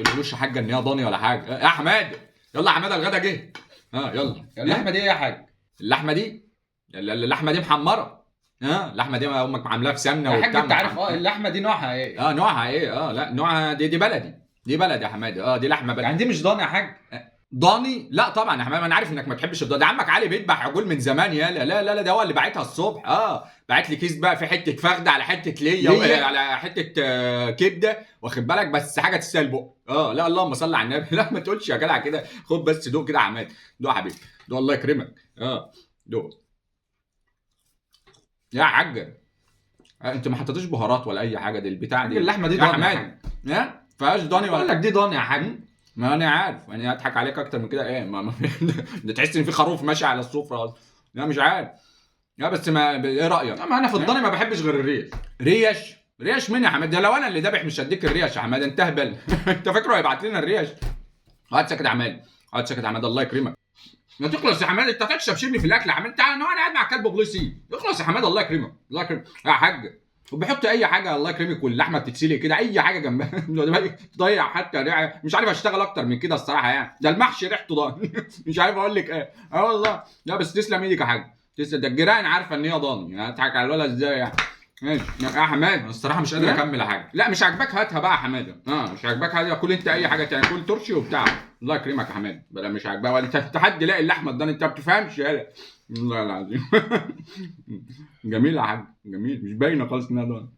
تقولوش يا حاجة ان هي ضاني ولا حاجة. يا حمادة يلا يا حمادة الغدا جه. يلا. اللحمة دي ايه يا حاج؟ اللحمة دي اللحمة دي محمرة. اللحمة دي امك عاملاها في سمنه يا حاج وبتاع. انت عارف اللحمة دي نوعها ايه؟ نوعها ايه؟ لا نوعها دي بلدي، دي بلدي يا حمادة. دي لحمه بلدي. يعني دي مش ضاني يا حاج؟ ضاني؟ لا طبعا يا حمادة، انا عارف انك ما بتحبش الضاني. ده عمك علي بيذبح عجول من زمان. يالا لا لا لا، ده هو اللي باعتها الصبح. باعت لي كيس بقى في حتة فخده على حتة ليا ليا؟ على حتة كبده، واخد بالك، بس حاجة تستاهل بق. لا اللهم صل على النبي. لا ما تقولش يا جدع كده، خد بس دوق كده يا حمادة. دوق يا حبيبي، دوق الله يكرمك. دوق يا حاجة. انت ما حطيتيش بهارات ولا اي حاجة، دي البتاع دي. اللحمة دي يا ضاني يا حمادة. حاج. ها؟ فيهاش ضاني ولا بقول لك دي ضاني يا حاج. ما انا عارف، انا هضحك عليك اكتر من كده ايه؟ ما ده تحس ان في خروف ماشي على السفرة اصلا. لا مش عارف. لا بس ما ايه رايك؟ لا ما انا في الضاني ما بحبش غير الريش. ريش؟ ريش مين يا حماد؟ ده لو انا اللي ذابح مش هديك الريش يا حماد، انت اهبل. انت فاكره هيبعت لنا الريش؟ اقعد ساكت يا حماد، اقعد ساكت يا حماد الله يكرمك. ما تخلص يا حماد، انت تشبشبني في الاكل يا حماد. تعالى انا قاعد مع كلب بوليسي. اخلص يا حماد الله يكرمك، الله يكرمك يا حاج. وبيحط اي حاجة الله يكرمك، واللحمة بتتسلق كده اي حاجة جنبها. تضيع حتى ريحه. مش عارف اشتغل اكتر من كده الصراحة يعني، ده المحشي ريحته ضاني. مش عارف اقول لك ايه. والله. لا بس تسلم ايدك يا حاج، تسلم. ده الجيران عارفه ان هي ضاني، يعني اضحك على الولد ازاي يعني. ماشي يا حماد. انا الصراحة مش قادر اكمل يا حاج. لا مش عاجباك هاتها بقى يا حمادة. مش عاجباك هاتها، كل انت اي حاجة تاني، كل ترشي وبتاع. الله يكرمك يا حمادة. بلا مش عاجباك ولا انت حد يلاقي اللحمة الضاني، انت ما بتفهمش يالا. والله العظيم. جميل يا حاج، جميل. مش باينة خالص انها ضاني.